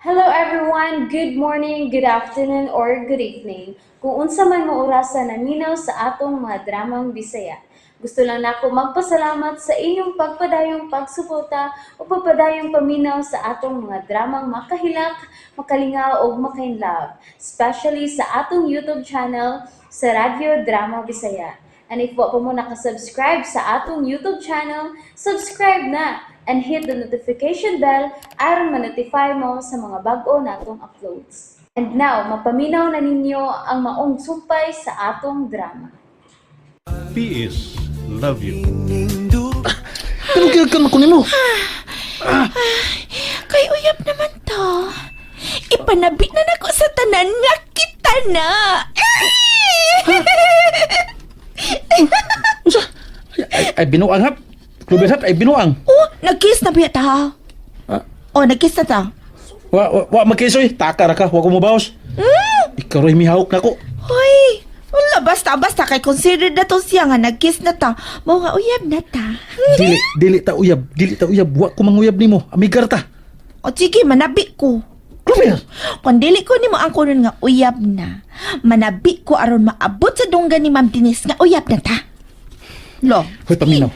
Hello everyone! Good morning, good afternoon, or good evening. Kung unsa man mo orasa naminaw sa atong mga dramang Bisaya. Gusto lang nako magpasalamat sa inyong pagpadayong pagsuporta o pagpadayong paminaw sa atong mga dramang makahilak, makalingaw ug makainlove, especially sa atong YouTube channel sa Radyo Drama Bisaya. And if wa pa mo nakasubscribe sa atong YouTube channel, subscribe na and hit the notification bell aron ma-notify mo sa mga bag-o natong uploads. And now, mapaminaw na ninyo ang maong sumpay sa atong drama. PS Love you. Pero kaya ka ko nimo. Kay uyab naman to. Ipanabi na nako sa tanan nga kita na. Unsa? Ay, ay, ay binuang hap. Kluber hap ay binuang. Oh, nag-kiss na ba ta? Ah. Oh, nag-kiss na ta. Wa wa, wa magkisoy, taka ra ka, wa ko mobaos. Ikaw ray mihawok nako. Hoy, wala basta basta kay consider na to siya nga nag-kiss na ta. Mao nga uyab na ta. Dili dili ta uyab, dili ta uyab, wa ko manguyab nimo. Amigar ta. O sige, manabi ko. Kluber. Kung dili ko nimo ang kunon nga uyab na, manabi ko aron maabot sa dunggan ni Ma'am Denise nga uyab na ta. Lo. Hoy paminaw.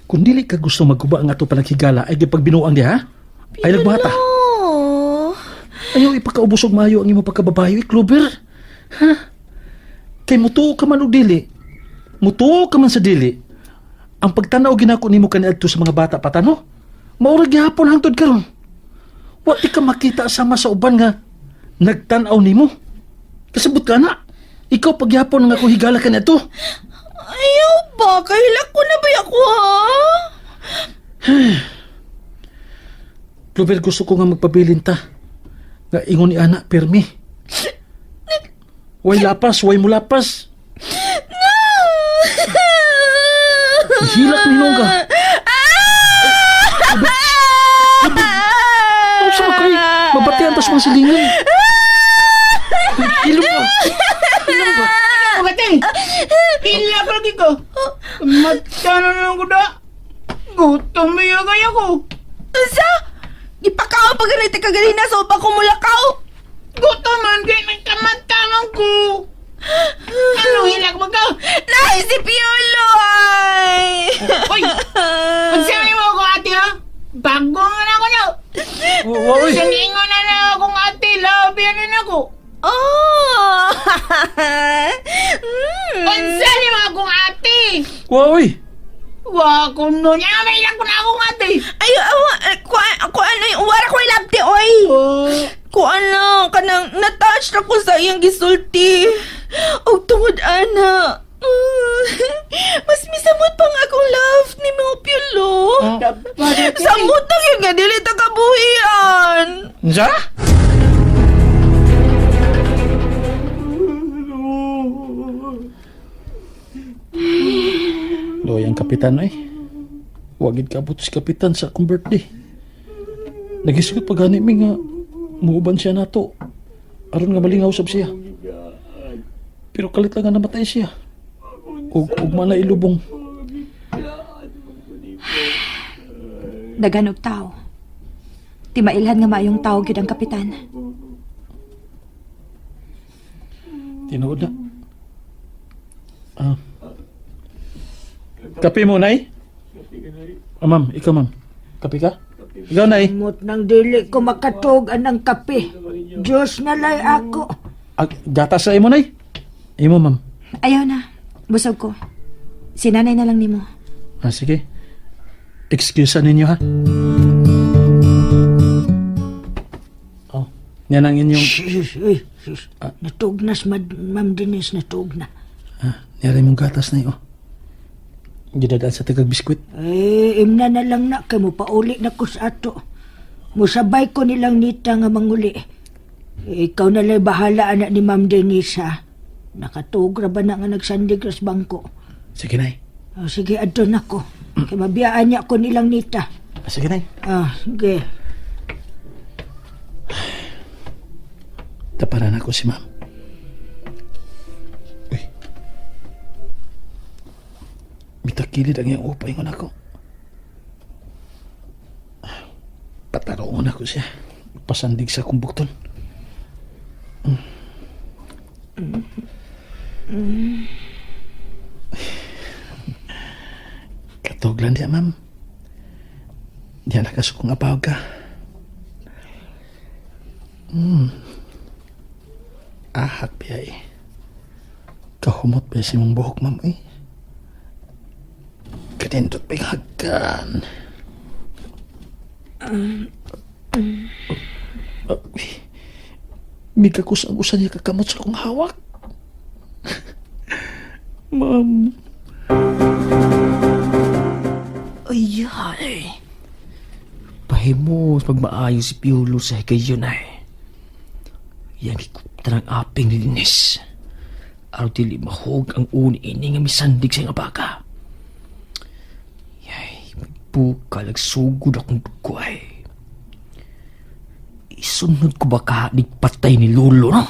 Kung dili ka gusto magguba ang ato panaghigala ay gipagbinuang diha. Ha? Ay nagbuhata. Lo. Ayaw ipakaubos og maayo ang imong pagkababayo, eh, Kluber. Ha? Kay mutuo ka man og dili. Mutuo ka man sa dili. Ang pagtanaw ginako nimo kaniadto sa mga bata pa tano. Mao ra gihapon hangtod karon. Wa ti ka makita sama sa uban nga nagtan-aw nimo. Kasabot ka na. Ikaw pagyapon nga ako higala kaniadto. Ayaw ba? Kahilak ko na ba ako, ha? Kluber, gusto ko nga magpabilin ta. Nga ingon ni ana, pirmi. Way lapas, way mulapas. Hilak ni ka. Ano sa kay? Mabatian tas mga silingan. Ilong ba? Ilong ba? Magating! Pila ka lagi ko. Mata na lang ko da. Gutom na kaya ko. Unsa? Gipakaw pa ganit ka ganina sa upa ko mulakaw. Gutom man kay nagkamata man ko. Ano hilak mo ka? Nay, si Piolo ay! Uy! Unsa mo ko ate ha? Bago nga na ako na. Oy! Singingon na na akong ate. Labi na na ako. Oh! Unsa ni mo akong ate? Oy! Wa ko no niya. May hilak ko na akong ate. Ay, awa, ko ano, wala ko ilabti, oy! Oh. Ko ano, kanang natouch na ko sa iyang gisulti. Og tungod ana. Mas misamot pa nga akong love ni mga Piolo. Samot na yun nga, dili ta kabuhian. Unsa? Loy ang kapitan ay. Wagid kabot si kapitan sa akong birthday. Nagisgot pa gani mi nga muuban siya nato. Aron nga malingaw sab siya. Pero kalit lang nga namatay siya. Ug ugma na ilubong. Daghan og tao. Ti mailhan nga maayong tao gyud ang kapitan. Tinuod na. Ah. Kape mo, Nay? Ah, ma'am. Ikaw, ma'am. Kape ka? Ikaw, Nay. Mot nang dili ko makatug anang kape. Diyos na lay ako. Ah, gatas sa imo, Nay. Imo, ma'am. Ayaw na. Busog ko. Si nanay na lang nimo. Ah, sige. Excuse ninyo, ha? Oh, yan ang inyong... Shush, uy, shush. Natug na si Ma'am Denise, natug na. Ah, niyari mong gatas na oh. Gidadaan sa tagag biskwit. Eh, imna na lang na kay mo pauli na ko sa ato. Musabay ko nilang nita nga manguli. Eh, ikaw na lay bahala anak ni Ma'am Denise ha. Nakatug ra ba na nga nagsandig ra sa bangko. Sige, Nay. Oh, sige, adto na ko. Kay mabiyaan niya ko nilang nita. Ah, sige, Nay. Ah, sige. Taparan ako si ma'am. Uy. Mitakilid ang iyang upa ingon ako. Pataroon ako siya. Pagpasandig sa akong bukton. Katuglan diya, ma'am. Diya na kasukong apaw ka. Ahak biya eh. Kahumot biya si mong buhok, ma'am eh. Kanindot pa yung hagkan. Mikakus ang usan niya kakamot sa akong hawak. Ma'am. Ay, ay. Pahimos pagmaayo si Piolo sa higayon ay. Yang gikupta ng aping ni Dines. Araw dili mahog ang uni ini nga misandig sa nga baka. Yay, bukal agsugod akong dugo ay. Isunod ko ba ka patay ni Lolo, no?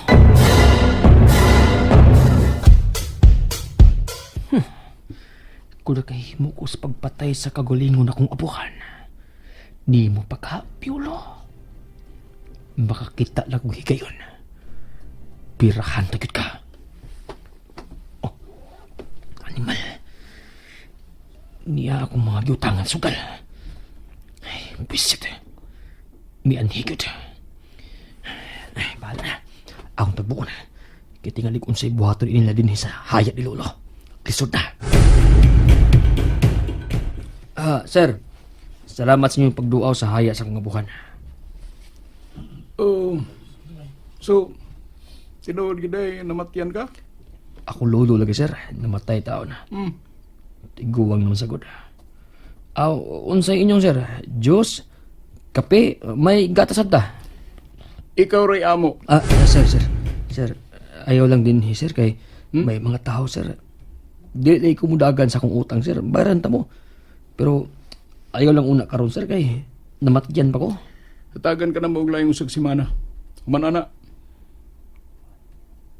Kung nakahimo ko sa pagpatay sa kagulingon akong abuhan, ni mo pa ka, Piolo. Makakita lang kong higayon. Pirahan tagit ka. Oh, animal. Niya akong mga giutangan sugal. Ay, bisit. Mianhigit. Ay, bahala na. Akong tagbuon. Kitingalig unsay buhaton inila din sa hayat ni Lolo. Lisod na. Ah, sir. Salamat sa inyong pagduaw sa haya sa akong abuhan. Oh, so, tinuod gid ay namatyan ka? Ako lolo lagi, sir. Namatay taon. Tiguang naman sagod. Aw, unsay inyong, sir? Juice? Kape? May gatas ta. Ikaw ray amo. Ah, sir, sir. Sir, ayaw lang din, eh, sir, kay may mga tao, sir. Di na kumudagan sa akong utang, sir. Bayaran ta mo. Pero ayaw lang una karon, sir, kay namatyan pa ko. Hatagan ka na mo og layong usag semana. Human ana.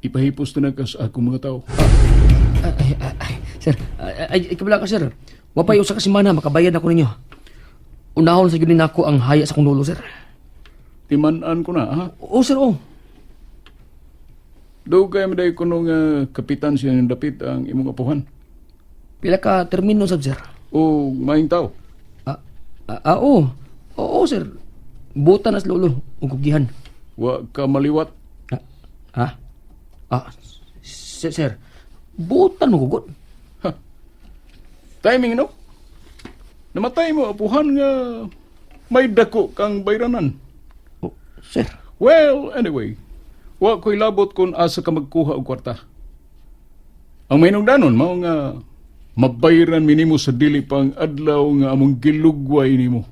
Ipahipos na ka sa akong mga tao. Ay, ay, ay, ay, sir, ay, ay, ikaw ka, sir. Wapay usa ka semana, makabayad ako ninyo. Unahon sa gyud nako ang haya sa akong lolo, sir. Timan-an ko na, ha? Oo, sir, oo. Dugay man day kuno nga kapitan siya ng dapit ang imong apuhan. Pila ka termino sab, sir? O maing tao. Ah, ah, ah, oo. Oo, sir. Buta na sa lolo ug kugihan. Wa ka maliwat. Ah, ha? Ah, sir, sir. Butan mo gugod. Timing no? Namatay mo apuhan nga may dako kang bayranan. Oh, sir. Well, anyway, wa ko'y labot kung asa ka magkuha og kwarta. Ang mahinungdanon mao nga mabayran minimo sa dili pang adlaw nga among gilugway nimo.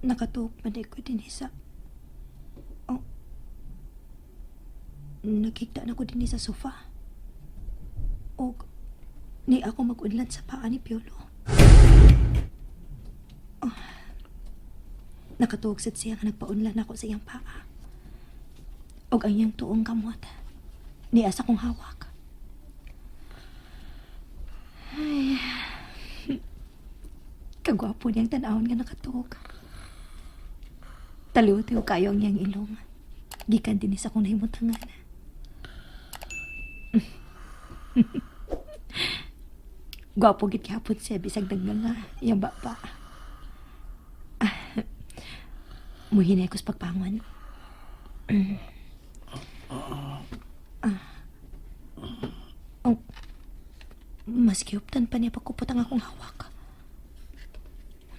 Nakatuog man ko din sa... Oh. Nakita na ko din sa sofa. Og ni ako mag-unlan sa paa ni Piolo. Oh. Nakatuog sad siya nga nagpaunlan ako sa iyang paa. Og ang iyang tuong kamot. Ni asa kong hawak. Ay. Kagwapo niyang tanawon nga nakatuog. Taliw-tiw kayo ang iyang ilong. Gikan din sa akong nahimutangan. Gwapo gid gihapon siya bisag dagna nga iyang baba. Ah, muhinay ko sa pagpangon. Ah. Oh, mas gihuptan pa niya pagkupot ang akong hawak.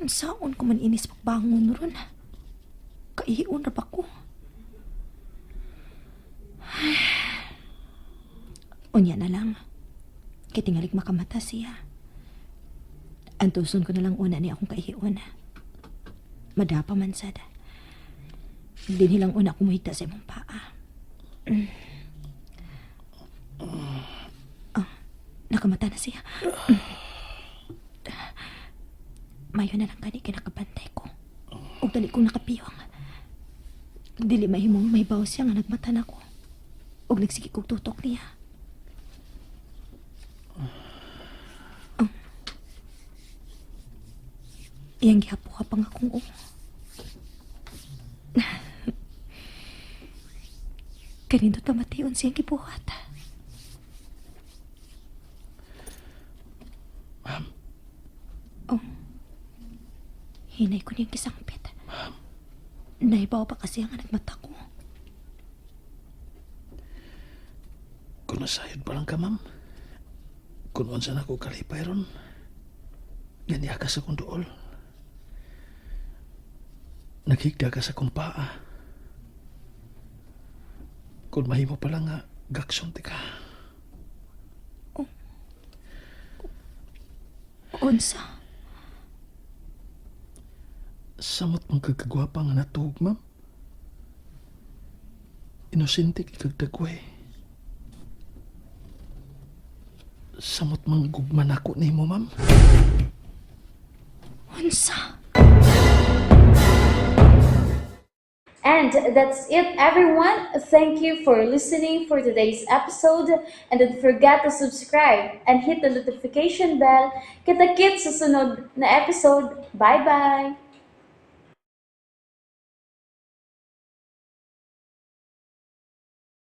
Unsaon ko man inis pagbangon ron. Kaihion ra ba ko? Ay. Unya na lang. Kay tingalig makamata siya. Antuson ko na lang una ni akong kaihion. Madapa man sad. Dinhi lang una kumuhigta sa imong paa. Ah, nakamata na siya. Mayo na lang gani kinakabantay ko. Ug dali kong nakapiyong. Dili mahimong may bawas siya nga nagmata na ko. Ug nagsige kog tutok niya. Iyang gihapo pang akong ulo. Kanindot pamation siyang gibuhat. Ma'am. Oh. Hinay ko niyang gisangpit. Naibaw pa kasi ang nagmata ko. Kung nasayod pa lang ka, ma'am. Kung unsa na ko kalipay ron. Ganiya ka sa kong duol. Naghigda ka sa kong paa. Kung mahimo pa lang nga, gakson ti ka. Unsa? Samot mong kagkagwapa nga natuog, ma'am. Inosente kay kagdagway. Samot mang gugma nako nimo, ma'am. Unsa? And that's it, everyone. Thank you for listening for today's episode. And don't forget to subscribe and hit the notification bell. Kita-kits sa sunod na episode. Bye-bye!